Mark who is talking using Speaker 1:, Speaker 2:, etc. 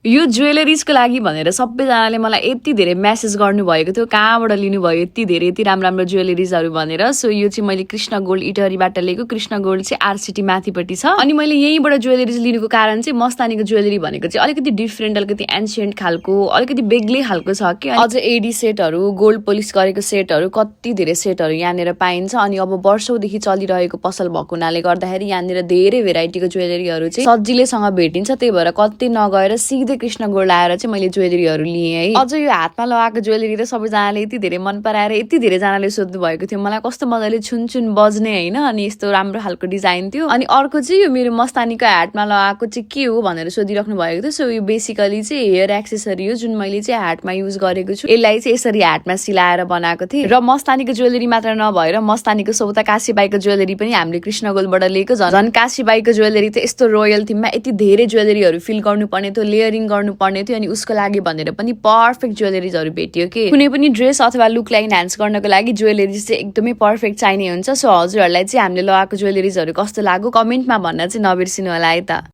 Speaker 1: यो ज्वेलरिजको लागि भनेर सबैजनाले मलाई यति धेरै मेसेज गर्नुभएको थियो, कहाँबाट लिनुभयो यति धेरै यति राम्रो ज्वेलरिजहरू भनेर। सो यो चाहिँ मैले कृष्ण गोल्ड इटहरीबाट लिएको। कृष्ण गोल्ड चाहिँ आरसिटी माथिपट्टि छ। अनि मैले यहीँबाट ज्वेलरिज लिनुको कारण चाहिँ मस्तानीको ज्वेलरी भनेको चाहिँ अलिकति डिफ्रेन्ट, अलिकति एन्सियन्ट खालको, अलिकति बेग्लै खालको छ कि। अझ एडी सेटहरू, गोल्ड पोलिस गरेको सेटहरू, कति धेरै सेटहरू यहाँनिर पाइन्छ। अनि अब वर्षौँदेखि चलिरहेको पसल भएको हुनाले गर्दाखेरि यहाँनिर धेरै भेराइटीको ज्वेलरीहरू चाहिँ सजिलैसँग भेटिन्छ। त्यही भएर कतै नगएर सिधै कृष्ण गोल्ड आएर चाहिँ मैले ज्वेलरीहरू लिएँ है। अझ यो हातमा लगाएको ज्वेलरी त सबैजनाले यति धेरै मन पराएर यति धेरैजनाले सोध्नु भएको थियो मलाई कस्तो मजाले छुन बज्ने होइन, अनि यस्तो राम्रो खालको डिजाइन थियो। अनि अर्को चाहिँ यो मेरो मस्तानीको हातमा लगाएको चाहिँ के हो भनेर सोधिराख्नु भएको थियो। सो यो बेसिकली चाहिँ हेयर एक्सेसरी हो जुन मैले चाहिँ हातमा युज गरेको छु। यसलाई चाहिँ यसरी हातमा सिलाएर बनाएको थिएँ। र मस्तानीको ज्वेलरी मात्र नभएर मस्तानीको सौता काशीबाईको ज्वेलरी पनि हामीले कृष्ण गोल्डबाट लिएको। झन् काशीबाईको ज्वेलरी त यस्तो रोयल थिममा यति धेरै ज्वेलरीहरू फिल गर्नुपर्ने थियो, लेयरिङ गर्नुपर्ने थियो, अनि उसको लागि भनेर पनि पर्फेक्ट ज्वेलरिजहरू भेटियो कि। कुनै पनि ड्रेस अथवा लुकलाई इन्हान्स गर्नको लागि ज्वेलरिज चाहिँ एकदमै पर्फेक्ट चाहिने हुन्छ। सो हजुरहरूलाई चाहिँ हामीले लगाएको ज्वेलरिजहरू कस्तो लाग्यो कमेन्टमा भन्न चाहिँ नबिर्सिनु होला है त।